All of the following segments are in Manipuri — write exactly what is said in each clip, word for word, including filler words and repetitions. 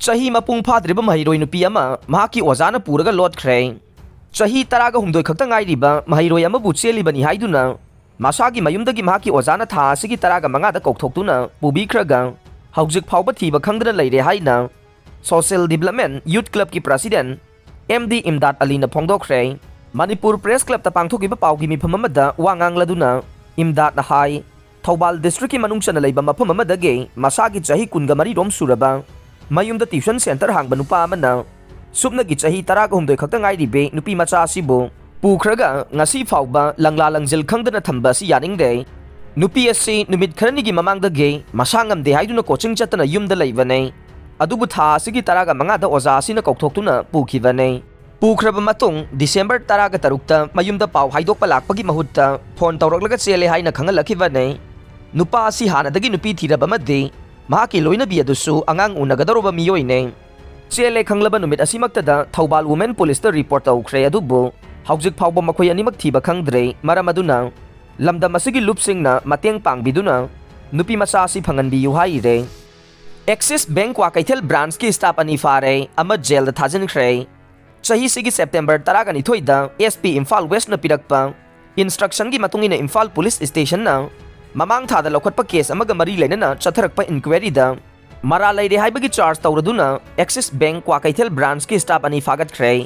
ꯆꯍꯤ ꯃꯄꯨꯡ ꯐꯥꯗ꯭ꯔꯤꯕ ꯃꯍꯩꯔꯣꯏ ꯅꯨꯄꯤ ꯑꯃ ꯃꯍꯥꯛꯀꯤ ꯑꯣꯖꯥꯅ ꯄꯨꯔꯒ ꯂꯣꯠꯈ꯭ꯔꯦ꯫ ꯆꯍꯤ ꯇꯔꯥꯒ ꯍꯨꯝꯗꯣꯏ ꯈꯛꯇ ꯉꯥꯏꯔꯤꯕ ꯃꯍꯩꯔꯣꯏ ꯑꯃꯕꯨ ꯆꯦꯜꯂꯤꯕꯅꯤ ꯍꯥꯏꯗꯨꯅ ꯃꯁꯥꯒꯤ ꯃꯌꯨꯝꯗꯒꯤ ꯃꯍꯥꯛꯀꯤ ꯑꯣꯖꯥꯅ ꯊꯥ ꯑꯁꯤꯒꯤ ꯇꯔꯥꯒ ꯃꯉꯥꯗ ꯀꯧꯊꯣꯛꯇꯨꯅ ꯄꯨꯕꯤꯈ꯭ꯔꯒ ꯍꯧꯖꯤꯛ ꯐꯥꯎꯕ ꯊꯤꯕ ꯈꯪꯗꯅ ꯂꯩꯔꯦ ꯍꯥꯏꯅ Social Development Youth Club ꯀꯤ President M D ꯏꯝꯗꯥꯗ ꯑꯂꯤꯅ ꯐꯣꯡꯗꯣꯛꯈ꯭ꯔꯦ꯫ ꯃꯅꯤꯄꯨꯔ Press Club ꯇ ꯄꯥꯡꯊꯣꯛꯈꯤꯕ ꯄꯥꯎꯒꯤ ꯃꯤꯐꯝ ꯑꯃꯗ ꯋꯥ ꯉꯥꯡꯂꯗꯨꯅ ꯏꯝꯗꯥꯗꯅ ꯍꯥꯏ, ꯊꯧꯕꯥꯜ district ꯀꯤ ꯃꯅꯨꯡ ꯆꯟꯅ ꯂꯩꯕ ꯃꯐꯝ ꯑꯃꯗꯒꯤ ꯃꯁꯥꯒꯤ ꯆꯍꯤ ꯀꯨꯟꯒ ꯃꯔꯤ ꯔꯣꯝ ꯁꯨꯔꯕ ꯃꯌꯨꯝꯗ tuition center ꯍꯥꯡꯕ ꯅꯨꯄꯥ ꯑꯃꯅ ꯁꯨꯞꯅꯒꯤ ꯆꯍꯤ ꯇꯔꯥꯒ ꯍꯨꯝꯗꯣꯏ ꯈꯛꯇ ꯉꯥꯏꯔꯤꯕꯤ ꯅꯨꯄꯤ ꯃꯆꯥ ꯑꯁꯤꯕꯨ ꯄꯨꯈ꯭ꯔꯒ ꯉꯁꯤ ꯐꯥꯎꯕ ꯂꯪꯂꯥ ꯂꯪꯖꯤꯜ ꯈꯪꯗꯅ ꯊꯝꯕ ꯑꯁꯤ ꯌꯥꯅꯤꯡꯗꯦ꯫ ꯅꯨꯄꯤ ꯑꯁꯤ ꯅꯨꯃꯤꯠ ꯈꯔꯅꯤꯒꯤ ꯃꯃꯥꯡꯗꯒꯤ ꯃꯁꯥ ꯉꯝꯗꯦ ꯍꯥꯏꯗꯨꯅ coaching ꯆꯠꯇꯅ ꯌꯨꯝꯗ ꯂꯩꯕꯅꯦ꯫ ꯑꯗꯨꯕꯨ ꯊꯥ ꯑꯁꯤꯒꯤ ꯇꯔꯥꯒ ꯃꯉꯥꯗ ꯑꯣꯖꯥ ꯑꯁꯤꯅ ꯀꯧꯊꯣꯛꯇꯨꯅ ꯄꯨꯈꯤꯕꯅꯦ꯫ ꯄꯨꯈ꯭ꯔꯕ ꯃꯇꯨꯡ December ꯇꯔꯥꯒ ꯇꯔꯨꯛꯇ ꯃꯌꯨꯝꯗ ꯄꯥꯎ ꯍꯥꯏꯗꯣꯛꯄ ꯂꯥꯛꯄꯒꯤ ꯃꯍꯨꯠꯇ phone ꯇꯧꯔꯛꯂꯒ ꯆꯦꯜꯂꯦ ꯍꯥꯏꯅ ꯈꯪꯍꯜꯂꯛꯈꯤꯕꯅꯦ꯫ ꯅꯨꯄꯥ ꯑꯁꯤ ꯍꯥꯟꯅꯗꯒꯤ ꯅꯨꯄꯤ ꯊꯤꯔꯕ ꯑꯃꯗꯤ ꯃꯍꯥꯛꯀꯤ ꯂꯣꯏꯅꯕꯤ ꯑꯗꯨꯁꯨ ꯑꯉꯥꯡ ꯎꯅꯒꯗꯧꯔꯕ ꯃꯤꯑꯣꯏꯅꯦ꯫ ꯆꯦꯜꯂꯦ ꯈꯪꯂꯕ ꯅꯨꯃꯤꯠ ꯑꯁꯤꯃꯛꯇꯗ ꯊꯧꯕꯥꯜ Women Police ꯇ report ꯇꯧꯈ꯭ꯔꯦ, ꯑꯗꯨꯕꯨ ꯍꯧꯖꯤꯛ ꯐꯥꯎꯕ ꯃꯈꯣꯏ ꯑꯅꯤꯃꯛ ꯊꯤꯕ ꯈꯪꯗ꯭ꯔꯦ꯫ ꯃꯔꯝ ꯑꯗꯨꯅ ꯂꯝꯗꯝ ꯑꯁꯤꯒꯤ ꯂꯨꯞꯁꯤꯡꯅ ꯃꯇꯦꯡ ꯄꯥꯡꯕꯤꯗꯨꯅ ꯅꯨꯄꯤ ꯃꯆꯥ ꯑꯁꯤ ꯐꯪꯍꯟꯕꯤꯌꯨ ꯍꯥꯏꯔꯦ꯫ Axis Bank ꯀ꯭ꯋꯥꯀꯩꯊꯦꯜ branch ꯀꯤ staff ꯑꯅꯤ ꯐꯥꯔꯦ ꯑꯃ jail ꯗ ꯊꯥꯖꯤꯟꯈ꯭ꯔꯦ꯫ ꯆꯍꯤꯁꯤꯒꯤ September ꯇꯔꯥꯒ ꯅꯤꯊꯣꯏꯗ S P ꯏꯝꯐꯥꯜ West ꯅ ꯄꯤꯔꯛꯄ instruction ꯒꯤ ꯃꯇꯨꯡ ꯏꯟꯅ ꯏꯝꯐꯥꯜ Police Station ꯅ ꯃꯃꯥꯡ ꯊꯥꯗ ꯂꯧꯈꯠꯄ case ꯑꯃꯒ ꯃꯔꯤ ꯂꯩꯅꯅ ꯆꯠꯊꯔꯛꯄ inquiry ꯗ ꯃꯔꯥꯜ ꯂꯩꯔꯦ ꯍꯥꯏꯕꯒꯤ charge ꯇꯧꯔꯗꯨꯅ Axis Bank Kwakeithel branch ꯀꯤ staff ꯑꯅꯤ ꯐꯥꯒꯠꯈ꯭ꯔꯦ꯫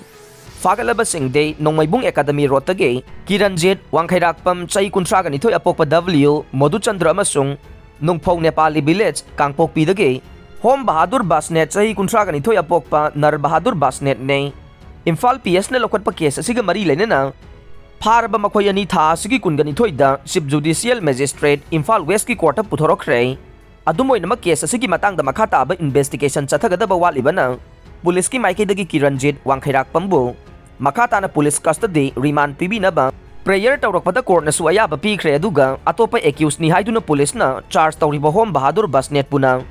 ꯐꯥꯒꯠꯂꯕꯁꯤꯡꯗꯤ ꯅꯣꯡꯃꯩꯕꯨꯡ Academy Road ꯇꯒꯤ ꯀꯤꯔꯟꯖꯤꯠ ꯋꯥꯡꯈꯩꯔꯥꯛꯄꯝ ꯆꯍꯤ ꯀꯨꯟꯊ꯭ꯔꯥꯒ ꯅꯤꯊꯣꯏ ꯑꯄꯣꯛꯄ W ꯃꯣꯗꯨꯆꯟꯗ꯭ꯔ ꯑꯃꯁꯨꯡ ꯅꯨꯡꯐꯧ Nepali Village ꯀꯥꯡꯄꯣꯛꯄꯤꯗꯒꯤ ꯍꯣꯝ ꯕꯍꯥꯗꯨꯔ ꯕꯥꯁꯅꯦꯠ ꯆꯍꯤ ꯀꯨꯟꯊ꯭ꯔꯥꯒ ꯅꯤꯊꯣꯏ ꯑꯄꯣꯛꯄ ꯅꯔ ꯕꯍꯥꯗꯨꯔ ꯕꯥꯁꯅꯦꯠꯅꯦ꯫ ꯏꯝꯐꯥꯜ P S ꯅ ꯂꯧꯈꯠꯄ case ꯑꯁꯤꯒ ꯃꯔꯤ ꯂꯩꯅꯅ ꯐꯥꯔꯕ ꯃꯈꯣꯏ ꯑꯅꯤ ꯊꯥ ꯑꯁꯤꯒꯤ ꯀꯨꯟꯒ ꯅꯤꯊꯣꯏꯗ Chief Judicial Magistrate Imphal West ꯀꯤ court ꯇ ꯄꯨꯊꯣꯔꯛꯈ꯭ꯔꯦ꯫ ꯑꯗꯨꯝ ꯑꯣꯏꯅꯃꯛ case ꯑꯁꯤꯒꯤ ꯃꯇꯥꯡꯗ ꯃꯈꯥ ꯇꯥꯕ investigation ꯆꯠꯊꯒꯗꯕ ꯋꯥꯠꯂꯤꯕꯅ ꯄꯨꯂꯤꯁꯀꯤ ꯃꯥꯏꯀꯩꯗꯒꯤ ꯀꯤꯔꯟꯖꯤꯠ ꯋꯥꯡꯈꯩꯔꯥꯛꯄꯝꯕꯨ ꯃꯈꯥ ꯇꯥꯅ ꯄꯨꯂꯤꯁ custody remand ꯄꯤꯕꯤꯅꯕ prayer ꯇꯧꯔꯛꯄꯗ court ꯅꯁꯨ ꯑꯌꯥꯕ ꯄꯤꯈ꯭ꯔꯦ, ꯑꯗꯨꯒ ꯑꯇꯣꯞꯄ accused ꯅꯤ ꯍꯥꯏꯗꯨꯅ ꯄꯨꯂꯤꯁꯅ charge ꯇꯧꯔꯤꯕ ꯍꯣꯝ ꯕꯍꯥꯗꯨꯔ ꯕꯥꯁꯅꯦꯠꯄꯨꯅ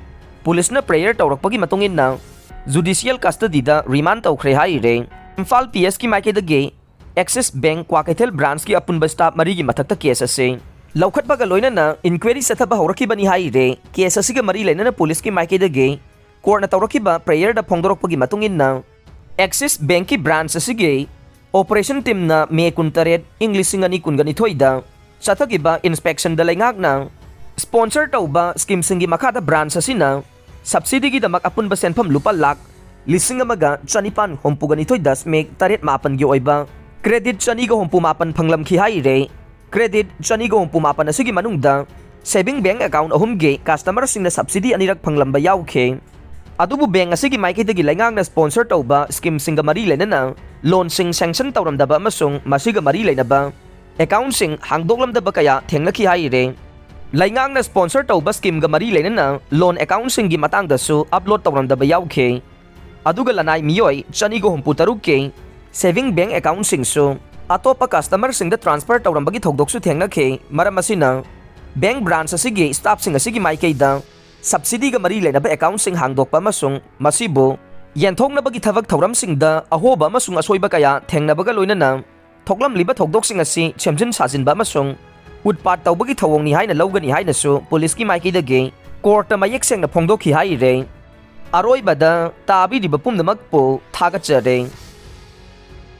ꯄꯨꯂꯤꯁꯅ prayer ꯇꯧꯔꯛꯄꯒꯤ ꯃꯇꯨꯡ ꯏꯟꯅ judicial custody ꯗ remand ꯇꯧꯈ꯭ꯔꯦ ꯍꯥꯏꯔꯦ꯫ ꯏꯝꯐꯥꯜ P S ꯀꯤ ꯃꯥꯏꯀꯩꯗꯒꯤ Axis Bank ꯀ꯭ꯋꯥꯀꯩꯊꯦꯜ branch ꯀꯤ ꯑꯄꯨꯟꯕ staff ꯃꯔꯤꯒꯤ ꯃꯊꯛꯇ case ꯑꯁꯤ ꯂꯧꯈꯠꯄꯒ ꯂꯣꯏꯅꯅ inquiry ꯆꯠꯊꯕ ꯍꯧꯔꯛꯈꯤꯕꯅꯤ ꯍꯥꯏꯔꯦ꯫ Case ꯑꯁꯤꯒ ꯃꯔꯤ ꯂꯩꯅꯅ ꯄꯨꯂꯤꯁꯀꯤ ꯃꯥꯏꯀꯩꯗꯒꯤ Courtꯅ ꯇꯧꯔꯛꯈꯤꯕ prayerꯗ ꯐꯣꯡꯗꯣꯔꯛꯄꯒꯤ ꯃꯇꯨꯡ ꯏꯟꯅ, Axis Bankꯀꯤ branch ꯑꯁꯤꯒꯤ operation teamꯅ May ꯀꯨꯟꯇꯔꯦꯠ, ꯏꯪ ꯂꯤꯁꯤꯡ ꯑꯅꯤ ꯀꯨꯟꯒ ꯅꯤꯊꯣꯏꯗ ꯆꯠꯊꯈꯤꯕ inspectionꯗ ꯂꯩꯉꯥꯛꯅ sponsor ꯇꯧꯕ schemeꯁꯤꯡꯒꯤ ꯃꯈꯥꯗ branch ꯑꯁꯤꯅ subsidyꯒꯤꯗꯃꯛ ꯑꯄꯨꯟꯕ ꯁꯦꯟꯐꯝ ꯂꯨꯄꯥ ꯂꯥꯈ ꯂꯤꯁꯤꯡ ꯑꯃꯒ ꯆꯅꯤꯄꯥꯟ ꯍꯨꯝꯐꯨꯒ ꯅꯤꯊꯣꯏ ꯗꯁꯃꯤꯛ ꯇꯔꯦꯠ ꯃꯥꯄꯟꯒꯤ ꯑꯣꯏꯕ credit ꯆꯅꯤꯒ ꯍꯨꯝꯐꯨ ꯃꯥꯄꯟ ꯐꯪꯂꯝꯈꯤ ꯍꯥꯏꯔꯦ꯫ Credit ꯆꯅꯤꯒ ꯍꯨꯝꯐꯨ ꯃꯥꯄꯟ ꯑꯁꯤꯒꯤ ꯃꯅꯨꯡꯗ saving bank account ꯑꯍꯨꯝꯒꯤ customerꯁꯤꯡꯅ subsidy ꯑꯅꯤꯔꯛ ꯐꯪꯂꯝꯕ ꯌꯥꯎꯈꯤ꯫ ꯑꯗꯨꯕꯨ bank ꯑꯁꯤꯒꯤ ꯃꯥꯏꯀꯩꯗꯒꯤ ꯂꯩꯉꯥꯛꯅ sponsor ꯇꯧꯕ schemeꯁꯤꯡꯒ ꯃꯔꯤ ꯂꯩꯅꯅ loanꯁꯤꯡ sanction ꯇꯧꯔꯝꯗꯕ ꯑꯃꯁꯨꯡ ꯃꯁꯤꯒ ꯃꯔꯤ ꯂꯩꯅꯕ accountꯁꯤꯡ ꯍꯥꯡꯗꯣꯛꯂꯝꯗꯕ ꯀꯌꯥ ꯊꯦꯡꯅꯈꯤ ꯍꯥꯏꯔꯦ꯫ ꯂꯩꯉꯥꯛꯅ sponsor ꯇꯧꯕ schemeꯒ ꯃꯔꯤ ꯂꯩꯅꯅ loan accountꯁꯤꯡꯒꯤ ꯃꯇꯥꯡꯗꯁꯨ upload ꯇꯧꯔꯝꯗꯕ ꯌꯥꯎꯈꯤ꯫ ꯑꯗꯨꯒ ꯂꯅꯥꯏ ꯃꯤꯑꯣꯏ ꯆꯅꯤꯒ ꯍꯨꯝꯐꯨ ꯇꯔꯨꯛꯀꯤ saving bank accountꯁꯤꯡꯁꯨ ꯑꯇꯣꯞꯄ customerꯁꯤꯡꯗ transfer ꯇꯧꯔꯝꯕꯒꯤ ꯊꯧꯗꯣꯛꯁꯨ ꯊꯦꯡꯅꯈꯤ꯫ ꯃꯔꯝ ꯑꯁꯤꯅ, bank branch ꯑꯁꯤꯒꯤ staffꯁꯤꯡ ꯑꯁꯤꯒꯤ ꯃꯥꯏꯀꯩꯗ subsidyꯒ ꯃꯔꯤ ꯂꯩꯅꯕ accountꯁꯤꯡ ꯍꯥꯡꯗꯣꯛꯄ ꯑꯃꯁꯨꯡ ꯃꯁꯤꯕꯨ ꯌꯦꯟꯊꯣꯛꯅꯕꯒꯤ ꯊꯕꯛ ꯊꯧꯔꯝꯁꯤꯡꯗ ꯑꯍꯣꯕ ꯑꯃꯁꯨꯡ ꯑꯁꯣꯏꯕ ꯀꯌꯥ ꯊꯦꯡꯅꯕꯒ ꯂꯣꯏꯅꯅ, ꯊꯣꯛꯂꯝꯂꯤꯕ ꯊꯧꯗꯣꯛꯁꯤꯡ ꯑꯁꯤ ꯁꯦꯝꯖꯤꯟ ꯁꯥꯖꯤꯟꯕ ꯑꯃꯁꯨꯡ ꯎꯠꯄꯥꯠ ꯇꯧꯕꯒꯤ ꯊꯧꯑꯣꯡꯅꯤ ꯍꯥꯏꯅ ꯂꯧꯒꯅꯤ ꯍꯥꯏꯅꯁꯨ ꯄꯨꯂꯤꯁꯀꯤ ꯃꯥꯏꯀꯩꯗꯒꯤ courtꯇ ꯃꯌꯦꯛ ꯁꯦꯡꯅ ꯐꯣꯡꯗꯣꯛꯈꯤ ꯍꯥꯏꯔꯦ꯫ ꯑꯔꯣꯏꯕꯗ ꯇꯥꯕꯤꯔꯤꯕ ꯄꯨꯝꯅꯃꯛꯄꯨ ꯊꯥꯒꯠꯆꯔꯤ꯫